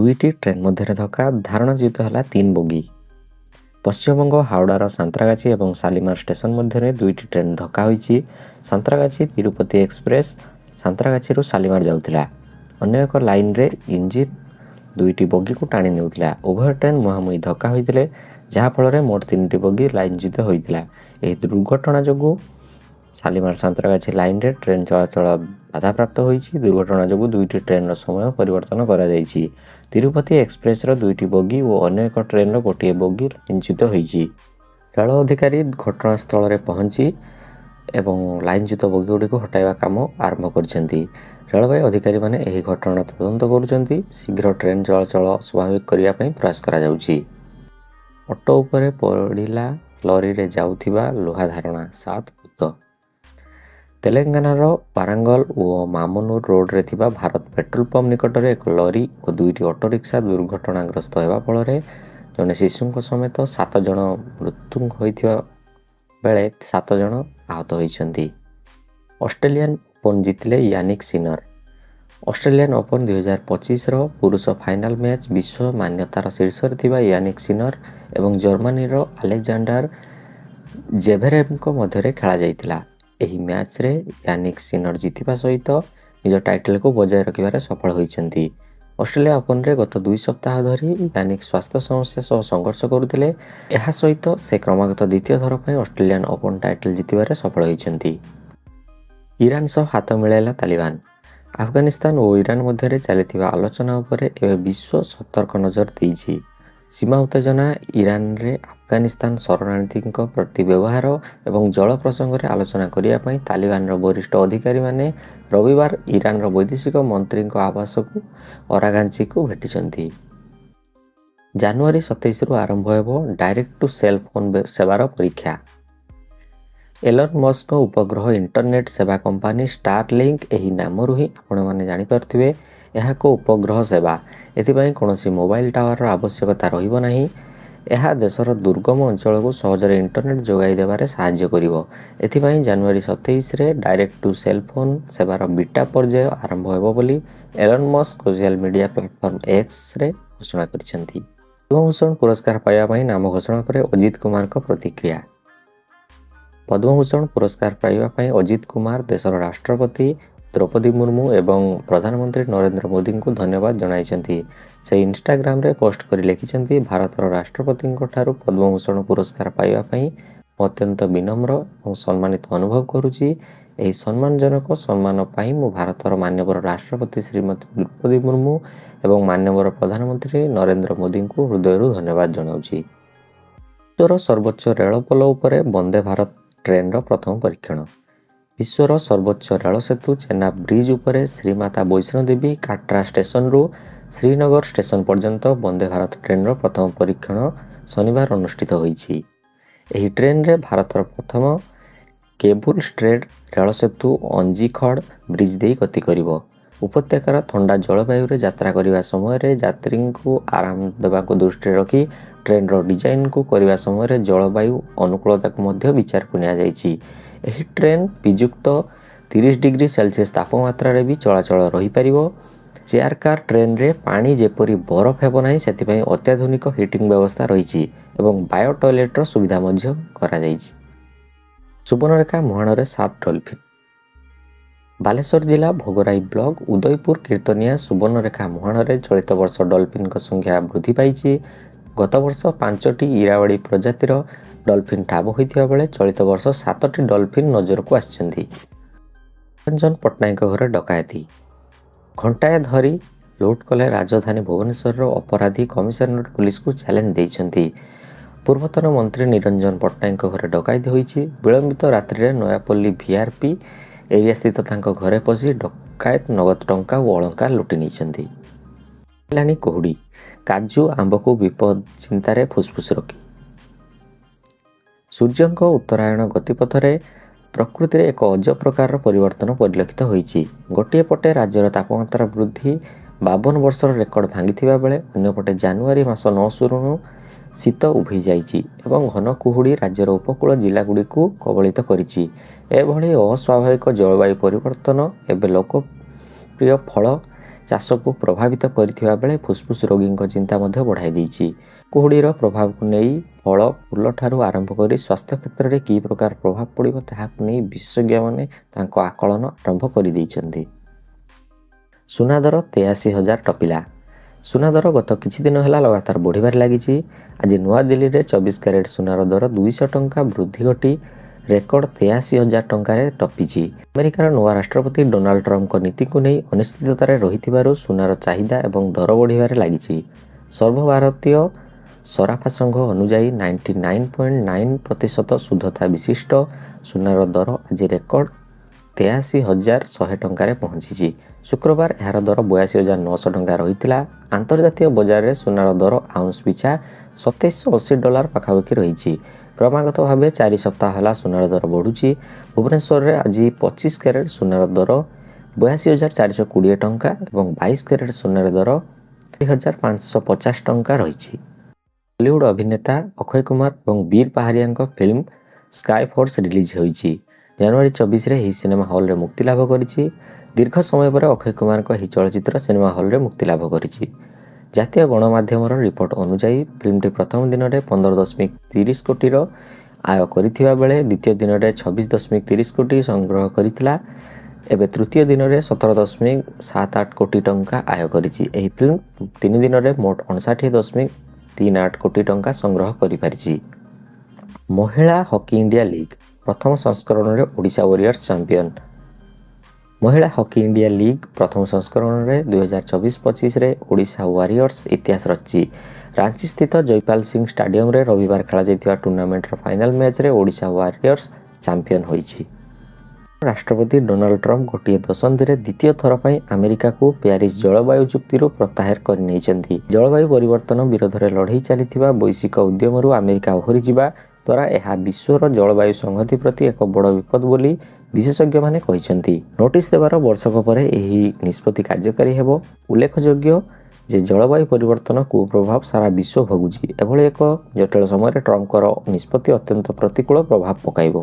ଦୁଇଟି ଟ୍ରେନ୍ ମଧ୍ୟରେ ଧକ୍କା, ଧାରଣାଚ୍ୟୁତ ହେଲା ତିନି ବଗି। ପଶ୍ଚିମବଙ୍ଗ ହାଓଡ଼ାର ସାନ୍ତ୍ରାଗାଛି ଏବଂ ଶାଲିମାର ଷ୍ଟେସନ ମଧ୍ୟରେ ଦୁଇଟି ଟ୍ରେନ୍ ଧକ୍କା ହୋଇଛି। ସାନ୍ତ୍ରାଗାଛି ତିରୁପତି ଏକ୍ସପ୍ରେସ୍ ସାନ୍ତ୍ରାଗାଛିରୁ ଶାଲିମାର ଯାଉଥିଲା। ଅନ୍ୟ ଏକ ଲାଇନ୍ରେ ଇଞ୍ଜିନ୍ ଦୁଇଟି ବଗିକୁ ଟାଣି ନେଉଥିଲା। ଉଭୟ ଟ୍ରେନ୍ ମୁହାଁମୁହିଁ ଧକ୍କା ହୋଇଥିଲେ, ଯାହାଫଳରେ ମୋଟ ତିନିଟି ବଗି ଲାଇନ୍ଚ୍ୟୁତ ହୋଇଥିଲା। ଏହି ଦୁର୍ଘଟଣା ଯୋଗୁଁ ଶାଲିମାର ସାନ୍ତ୍ରାଗାଛି ଲାଇନ୍ରେ ଟ୍ରେନ୍ ଚଳାଚଳ ବାଧାପ୍ରାପ୍ତ ହୋଇଛି। ଦୁର୍ଘଟଣା ଯୋଗୁଁ ଦୁଇଟି ଟ୍ରେନ୍ର ସମୟ ପରିବର୍ତ୍ତନ କରାଯାଇଛି। ତିରୁପତି ଏକ୍ସପ୍ରେସ୍ର ଦୁଇଟି ବଗି ଓ ଅନ୍ୟ ଏକ ଟ୍ରେନ୍ର ଗୋଟିଏ ବଗି ଲାଇନ୍ଚ୍ୟୁତ ହୋଇଛି। ରେଳ ଅଧିକାରୀ ଘଟଣାସ୍ଥଳରେ ପହଞ୍ଚି ଏବଂ ଲାଇନ୍ଚ୍ୟୁତ ବଗିଗୁଡ଼ିକୁ ହଟାଇବା କାମ ଆରମ୍ଭ କରିଛନ୍ତି। ରେଳବାଇ ଅଧିକାରୀମାନେ ଏହି ଘଟଣାର ତଦନ୍ତ କରୁଛନ୍ତି। ଶୀଘ୍ର ଟ୍ରେନ୍ ଚଳାଚଳ ସ୍ୱାଭାବିକ କରିବା ପାଇଁ ପ୍ରୟାସ କରାଯାଉଛି। ଅଟୋ ଉପରେ ପଡ଼ିଲା ଲରିରେ ଯାଉଥିବା ଲୁହା ଧାରଣା, 7 ମୃତ। ତେଲେଙ୍ଗାନାର ୱାରାଙ୍ଗଲ ଓ ମାମନୁର ରୋଡରେ ଥିବା ଭାରତ ପେଟ୍ରୋଲ ପମ୍ପ ନିକଟରେ ଏକ ଲରି ଓ ଦୁଇଟି ଅଟୋରିକ୍ସା ଦୁର୍ଘଟଣାଗ୍ରସ୍ତ ହେବା ଫଳରେ ଜଣେ ଶିଶୁଙ୍କ ସମେତ 7 ଜଣ ମୃତ୍ୟୁ ହୋଇଥିବା ବେଳେ 7 ଜଣ ଆହତ ହୋଇଛନ୍ତି। ଅଷ୍ଟ୍ରେଲିଆନ୍ ଓପନ୍ ଜିତିଲେ ୟାନିକ୍ ସିନର। ଅଷ୍ଟ୍ରେଲିଆନ୍ ଓପନ୍ 2025ର ପୁରୁଷ ଫାଇନାଲ ମ୍ୟାଚ୍ ବିଶ୍ୱ ମାନ୍ୟତାର ଶୀର୍ଷରେ ଥିବା ୟାନିକ୍ ସିନର ଏବଂ ଜର୍ମାନୀର ଆଲେକ୍ଜାଣ୍ଡାର ଜେଭେରେଭଙ୍କ ମଧ୍ୟରେ ଖେଳାଯାଇଥିଲା। ଏହି ମ୍ୟାଚ୍ରେ ୟାନିକ୍ ସିନର ଜିତିବା ସହିତ ନିଜ ଟାଇଟଲକୁ ବଜାୟ ରଖିବାରେ ସଫଳ ହୋଇଛନ୍ତି। ଅଷ୍ଟ୍ରେଲିଆ ଓପନରେ ଗତ 2 ସପ୍ତାହ ଧରି ୟାନିକ୍ ସ୍ୱାସ୍ଥ୍ୟ ସମସ୍ୟା ସହ ସଂଘର୍ଷ କରୁଥିଲେ। ଏହା ସହିତ ସେ କ୍ରମାଗତ ଦ୍ୱିତୀୟ ଥର ପାଇଁ ଅଷ୍ଟ୍ରେଲିଆନ୍ ଓପନ୍ ଟାଇଟଲ ଜିତିବାରେ ସଫଳ ହୋଇଛନ୍ତି। ଇରାନ ସହ ହାତ ମିଳାଇଲା ତାଲିବାନ। ଆଫଗାନିସ୍ତାନ ଓ ଇରାନ ମଧ୍ୟରେ ଚାଲିଥିବା ଆଲୋଚନା ଉପରେ ଏବେ ବିଶ୍ୱ ସତର୍କ ନଜର ଦେଇଛି। ସୀମା ଉତ୍ତେଜନା, ଇରାନରେ ଆଫଗାନିସ୍ତାନ ଶରଣାର୍ଥୀଙ୍କ ପ୍ରତି ବ୍ୟବହାର ଏବଂ ଜଳ ପ୍ରସଙ୍ଗରେ ଆଲୋଚନା କରିବା ପାଇଁ ତାଲିବାନର ବରିଷ୍ଠ ଅଧିକାରୀମାନେ ରବିବାର ଇରାନର ବୈଦେଶିକ ମନ୍ତ୍ରୀଙ୍କ ଆବାସକୁ ଅରାଘାଞ୍ଚିକୁ ଭେଟିଛନ୍ତି। ଜାନୁଆରୀ 27ରୁ ଆରମ୍ଭ ହେବ ଡାଇରେକ୍ଟ ଟୁ ସେଲ୍ ଫୋନ୍ ସେବାର ପରୀକ୍ଷା। ଏଲନ୍ ମସ୍କଙ୍କ ଉପଗ୍ରହ ଇଣ୍ଟରନେଟ୍ ସେବା କମ୍ପାନୀ ଷ୍ଟାରଲିଙ୍କ, ଏହି ନାମରୁ ହିଁ ଆପଣମାନେ ଜାଣିପାରୁଥିବେ, ଏହା ଏକ ଉପଗ୍ରହ ସେବା। ଏଥିପାଇଁ କୌଣସି ମୋବାଇଲ ଟାୱାରର ଆବଶ୍ୟକତା ରହିବ ନାହିଁ। ଏହା ଦେଶର ଦୁର୍ଗମ ଅଞ୍ଚଳକୁ ସହଜରେ ଇଣ୍ଟରନେଟ୍ ଯୋଗାଇ ଦେବାରେ ସାହାଯ୍ୟ କରିବ। ଏଥିପାଇଁ ଜାନୁଆରୀ 27ରେ ଡାଇରେକ୍ଟ ଟୁ ସେଲ୍ ଫୋନ୍ ସେବାର ବିଟା ପର୍ଯ୍ୟାୟ ଆରମ୍ଭ ହେବ ବୋଲି Elon Musk social media platform ଏକ୍ସରେ ଘୋଷଣା କରିଛନ୍ତି। ପଦ୍ମଭୂଷଣ ପୁରସ୍କାର ପାଇବା ପାଇଁ ନାମ ଘୋଷଣା ପରେ ଅଜିତ କୁମାରଙ୍କ ପ୍ରତିକ୍ରିୟା। ପଦ୍ମଭୂଷଣ ପୁରସ୍କାର ପାଇବା ପାଇଁ ଅଜିତ କୁମାର ଦେଶର ରାଷ୍ଟ୍ରପତି ଦ୍ରୌପଦୀ ମୁର୍ମୁ ଏବଂ ପ୍ରଧାନମନ୍ତ୍ରୀ ନରେନ୍ଦ୍ର ମୋଦିଙ୍କୁ ଧନ୍ୟବାଦ ଜଣାଇଛନ୍ତି। ସେ ଇନଷ୍ଟାଗ୍ରାମରେ ପୋଷ୍ଟ କରି ଲେଖିଛନ୍ତି, ଭାରତର ରାଷ୍ଟ୍ରପତିଙ୍କ ଠାରୁ ପଦ୍ମଭୂଷଣ ପୁରସ୍କାର ପାଇବା ପାଇଁ ମୁଁ ଅତ୍ୟନ୍ତ ବିନମ୍ର ଏବଂ ସମ୍ମାନିତ ଅନୁଭବ କରୁଛି। ଏହି ସମ୍ମାନଜନକ ସମ୍ମାନ ପାଇଁ ମୁଁ ଭାରତର ମାନ୍ୟବର ରାଷ୍ଟ୍ରପତି ଶ୍ରୀମତୀ ଦ୍ରୌପଦୀ ମୁର୍ମୁ ଏବଂ ମାନ୍ୟବର ପ୍ରଧାନମନ୍ତ୍ରୀ ନରେନ୍ଦ୍ର ମୋଦିଙ୍କୁ ହୃଦୟରୁ ଧନ୍ୟବାଦ ଜଣାଉଛି। ବିଶ୍ୱର ସର୍ବୋଚ୍ଚ ରେଳ ପୋଲ ଉପରେ ବନ୍ଦେ ଭାରତ ଟ୍ରେନ୍ର ପ୍ରଥମ ପରୀକ୍ଷଣ। ବିଶ୍ୱର ସର୍ବୋଚ୍ଚ ରେଳ ସେତୁ ଚେନାବ ବ୍ରିଜ୍ ଉପରେ ଶ୍ରୀମାତା ବୈଷ୍ଣୋଦେବୀ କାଟ୍ରା ଷ୍ଟେସନରୁ ଶ୍ରୀନଗର ଷ୍ଟେସନ ପର୍ଯ୍ୟନ୍ତ ବନ୍ଦେ ଭାରତ ଟ୍ରେନ୍ର ପ୍ରଥମ ପରୀକ୍ଷଣ ଶନିବାର ଅନୁଷ୍ଠିତ ହୋଇଛି। ଏହି ଟ୍ରେନ୍ରେ ଭାରତର ପ୍ରଥମ କେବୁଲ ଷ୍ଟ୍ରେଟ୍ ରେଳ ସେତୁ ଅଞ୍ଜିଖଡ଼ ବ୍ରିଜ୍ ଦେଇ ଗତି କରିବ। ଉପତ୍ୟକାର ଥଣ୍ଡା ଜଳବାୟୁରେ ଯାତ୍ରା କରିବା ସମୟରେ ଯାତ୍ରୀଙ୍କୁ ଆରାମ ଦେବାକୁ ଦୃଷ୍ଟିରେ ରଖି ଟ୍ରେନ୍ର ଡିଜାଇନକୁ କରିବା ସମୟରେ ଜଳବାୟୁ ଅନୁକୂଳତାକୁ ମଧ୍ୟ ବିଚାରକୁ ନିଆଯାଇଛି। ଏହି ଟ୍ରେନ୍ ବିଯୁକ୍ତ 30 ଡିଗ୍ରୀ ସେଲସିୟସ୍ ତାପମାତ୍ରାରେ ବି ଚଳାଚଳ ରହିପାରିବ। ଚେୟାର କାର୍ ଟ୍ରେନ୍ରେ ପାଣି ଯେପରି ବରଫ ହେବ ନାହିଁ, ସେଥିପାଇଁ ଅତ୍ୟାଧୁନିକ ହିଟିଂ ବ୍ୟବସ୍ଥା ରହିଛି ଏବଂ ବାୟୋ ଟଏଲେଟ୍ର ସୁବିଧା ମଧ୍ୟ କରାଯାଇଛି। ସୁବର୍ଣ୍ଣରେଖା ମୁହାଣରେ 7 ଡଲଫିନ୍। ବାଲେଶ୍ୱର ଜିଲ୍ଲା ଭୋଗରାଇ ବ୍ଲକ ଉଦୟପୁର କୀର୍ତ୍ତନିଆ ସୁବର୍ଣ୍ଣରେଖା ମୁହାଣରେ ଚଳିତ ବର୍ଷ ଡଲଫିନ୍ଙ୍କ ସଂଖ୍ୟା ବୃଦ୍ଧି ପାଇଛି। ଗତବର୍ଷ 5ଟି ଇରାୱାଡ଼ି ପ୍ରଜାତିର ଡଲଫିନ୍ ଠାବ ହୋଇଥିବା ବେଳେ ଚଳିତ ବର୍ଷ 7ଟି ଡଲଫିନ୍ ନଜରକୁ ଆସିଛନ୍ତି। ନିରଞ୍ଜନ ପଟ୍ଟନାୟକଙ୍କ ଘରେ ଡକାୟତି। ଘଣ୍ଟାଏ ଧରି ଲୁଟ୍ କଲେ। ରାଜଧାନୀ ଭୁବନେଶ୍ୱରର ଅପରାଧୀ କମିଶନରେଟ୍ ପୁଲିସକୁ ଚ୍ୟାଲେଞ୍ଜ ଦେଇଛନ୍ତି। ପୂର୍ବତନ ମନ୍ତ୍ରୀ ନିରଞ୍ଜନ ପଟ୍ଟନାୟକଙ୍କ ଘରେ ଡକାୟତି ହୋଇଛି। ବିଳମ୍ବିତ ରାତ୍ରିରେ ନୟାପଲ୍ଲୀ ଭିଆର୍ପି ଏରିଆସ୍ଥିତ ତାଙ୍କ ଘରେ ପଶି ଡକାୟତ ନଗଦ ଟଙ୍କା ଓ ଅଳଙ୍କାର ଲୁଟି ନେଇଛନ୍ତି। ହେଲାଣି କୁହୁଡ଼ି, କାଜୁ ଆମ୍ବକୁ ବିପଦ ଚିନ୍ତାରେ ଫୁସଫୁସ ରଖି। ସୂର୍ଯ୍ୟଙ୍କ ଉତ୍ତରାୟଣ ଗତିପଥରେ ପ୍ରକୃତିରେ ଏକ ଅଜବ ପ୍ରକାରର ପରିବର୍ତ୍ତନ ପରିଲକ୍ଷିତ ହୋଇଛି। ଗୋଟିଏ ପଟେ ରାଜ୍ୟର ତାପମାତ୍ରା ବୃଦ୍ଧି 52 ବର୍ଷର ରେକର୍ଡ ଭାଙ୍ଗିଥିବା ବେଳେ ଅନ୍ୟପଟେ ଜାନୁଆରୀ ମାସ ନ ସରୁଣୁ ଶୀତ ଉଭେଇ ଯାଇଛି ଏବଂ ଘନ କୁହୁଡ଼ି ରାଜ୍ୟର ଉପକୂଳ ଜିଲ୍ଲାଗୁଡ଼ିକୁ କବଳିତ କରିଛି। ଏଭଳି ଅସ୍ୱାଭାବିକ ଜଳବାୟୁ ପରିବର୍ତ୍ତନ ଏବେ ଲୋକପ୍ରିୟ ଫଳ ଚାଷକୁ ପ୍ରଭାବିତ କରିଥିବା ବେଳେ ଫୁସଫୁସ ରୋଗୀଙ୍କ ଚିନ୍ତା ମଧ୍ୟ ବଢ଼ାଇ ଦେଇଛି। କୁହୁଡ଼ିର ପ୍ରଭାବକୁ ନେଇ ଫଳ, ଫୁଲଠାରୁ ଆରମ୍ଭ କରି ସ୍ୱାସ୍ଥ୍ୟ କ୍ଷେତ୍ରରେ କି ପ୍ରକାର ପ୍ରଭାବ ପଡ଼ିବ, ତାହାକୁ ନେଇ ବିଶେଷଜ୍ଞମାନେ ତାଙ୍କ ଆକଳନ ଆରମ୍ଭ କରିଦେଇଛନ୍ତି। ସୁନା ଦର 83,000 ଟପିଲା। ସୁନା ଦର ଗତ କିଛି ଦିନ ହେଲା ଲଗାତାର ବଢ଼ିବାରେ ଲାଗିଛି। ଆଜି ନୂଆଦିଲ୍ଲୀରେ 24 କ୍ୟାରେଟ୍ ସୁନାର ଦର 200 ଟଙ୍କା ବୃଦ୍ଧି ଘଟି ରେକର୍ଡ 83,000 ଟଙ୍କାରେ ଟପିଛି। ଆମେରିକାର ନୂଆ ରାଷ୍ଟ୍ରପତି ଡୋନାଲ୍ଡ ଟ୍ରମ୍ପଙ୍କ ନୀତିକୁ ନେଇ ଅନିଶ୍ଚିତତାରେ ରହିଥିବାରୁ ସୁନାର ଚାହିଦା ଏବଂ ଦର ବଢ଼ିବାରେ ଲାଗିଛି। ସର୍ବଭାରତୀୟ ସରାଫା ସଂଘ ଅନୁଯାୟୀ 99.9% ଶୁଦ୍ଧତା ବିଶିଷ୍ଟ ସୁନାର ଦର ଆଜି ରେକର୍ଡ 83,100 ଟଙ୍କାରେ ପହଞ୍ଚିଛି। ଶୁକ୍ରବାର ଏହାର ଦର 82,900 ଟଙ୍କା ରହିଥିଲା। ଆନ୍ତର୍ଜାତୀୟ ବଜାରରେ ସୁନାର ଦର ଆଉନ୍ସ ପିଛା 2,780 ଡଲାର ପାଖାପାଖି ରହିଛି। କ୍ରମାଗତ ଭାବେ 4 ସପ୍ତାହ ହେଲା ସୁନାର ଦର ବଢ଼ୁଛି। ଭୁବନେଶ୍ୱରରେ ଆଜି 25 କ୍ୟାରେଟ୍ ସୁନାର ଦର 82,420 ଟଙ୍କା ଏବଂ 22 କ୍ୟାରେଟ୍ ସୁନାର ଦର 2,550 ଟଙ୍କା ରହିଛି। ବଲିଉଡ୍ ଅଭିନେତା ଅକ୍ଷୟ କୁମାର ଏବଂ ବୀର ପାହାରିଆଙ୍କ ଫିଲ୍ମ ସ୍କାଏ ଫୋର୍ସ ରିଲିଜ୍ ହୋଇଛି। ଜାନୁଆରୀ 24ରେ ଏହି ସିନେମା ହଲ୍ରେ ମୁକ୍ତିଲାଭ କରିଛି। ଦୀର୍ଘ ସମୟ ପରେ ଅକ୍ଷୟ କୁମାରଙ୍କ ଏହି ଚଳଚ୍ଚିତ୍ର ସିନେମା ହଲ୍ରେ ମୁକ୍ତିଲାଭ କରିଛି। ଜାତୀୟ ଗଣମାଧ୍ୟମର ରିପୋର୍ଟ ଅନୁଯାୟୀ ଫିଲ୍ମଟି ପ୍ରଥମ ଦିନରେ 15.30 କୋଟିର ଆୟ କରିଥିବା ବେଳେ ଦ୍ୱିତୀୟ ଦିନରେ 26.30 କୋଟି ସଂଗ୍ରହ କରିଥିଲା। ଏବେ ତୃତୀୟ ଦିନରେ 17.78 କୋଟି ଟଙ୍କା ଆୟ କରିଛି। ଏହି ଫିଲ୍ମ 3 ଦିନରେ ମୋଟ 59.38 କୋଟି ଟଙ୍କା ସଂଗ୍ରହ କରିପାରିଛି। ମହିଳା ହକି ଇଣ୍ଡିଆ ଲିଗ୍ ପ୍ରଥମ ସଂସ୍କରଣରେ ଓଡ଼ିଶା ୱାରିୟର୍ସ ଚାମ୍ପିଅନ୍। ମହିଳା ହକି ଇଣ୍ଡିଆ ଲିଗ୍ ପ୍ରଥମ ସଂସ୍କରଣରେ 2024-25ରେ ଓଡ଼ିଶା ୱାରିୟର୍ସ ଇତିହାସ ରଚିଛି। ରାଞ୍ଚିସ୍ଥିତ ଜୟପାଲ ସିଂ ଷ୍ଟାଡିୟମରେ ରବିବାର ଖେଳାଯାଇଥିବା ଟୁର୍ଣ୍ଣାମେଣ୍ଟର ଫାଇନାଲ ମ୍ୟାଚ୍ରେ ଓଡ଼ିଶା ୱାରିୟର୍ସ ଚାମ୍ପିଅନ୍ ହୋଇଛି। ରାଷ୍ଟ୍ରପତି ଡୋନାଲ୍ଡ ଟ୍ରମ୍ପ ଗୋଟିଏ ଦଶନ୍ଧିରେ ଦ୍ୱିତୀୟ ଥର ପାଇଁ ଆମେରିକାକୁ ପ୍ୟାରିସ୍ ଜଳବାୟୁ ଚୁକ୍ତିରୁ ପ୍ରତ୍ୟାହାର କରିନେଇଛନ୍ତି। ଜଳବାୟୁ ପରିବର୍ତ୍ତନ ବିରୋଧରେ ଲଢ଼େଇ ଚାଲିଥିବା ବୈଶ୍ୱିକ ଉଦ୍ୟମରୁ ଆମେରିକା ଓହରିଯିବା ଦ୍ୱାରା ଏହା ବିଶ୍ୱର ଜଳବାୟୁ ସଂହତି ପ୍ରତି ଏକ ବଡ଼ ବିପଦ ବୋଲି ବିଶେଷଜ୍ଞମାନେ କହିଛନ୍ତି। ନୋଟିସ୍ ଦେବାର ବର୍ଷକ ପରେ ଏହି ନିଷ୍ପତ୍ତି କାର୍ଯ୍ୟକାରୀ ହେବ। ଉଲ୍ଲେଖଯୋଗ୍ୟ ଯେ ଜଳବାୟୁ ପରିବର୍ତ୍ତନ କୁପ୍ରଭାବ ସାରା ବିଶ୍ୱ ଭୋଗୁଛି। ଏଭଳି ଏକ ଜଟିଳ ସମୟରେ ଟ୍ରମ୍ପଙ୍କର ନିଷ୍ପତ୍ତି ଅତ୍ୟନ୍ତ ପ୍ରତିକୂଳ ପ୍ରଭାବ ପକାଇବ।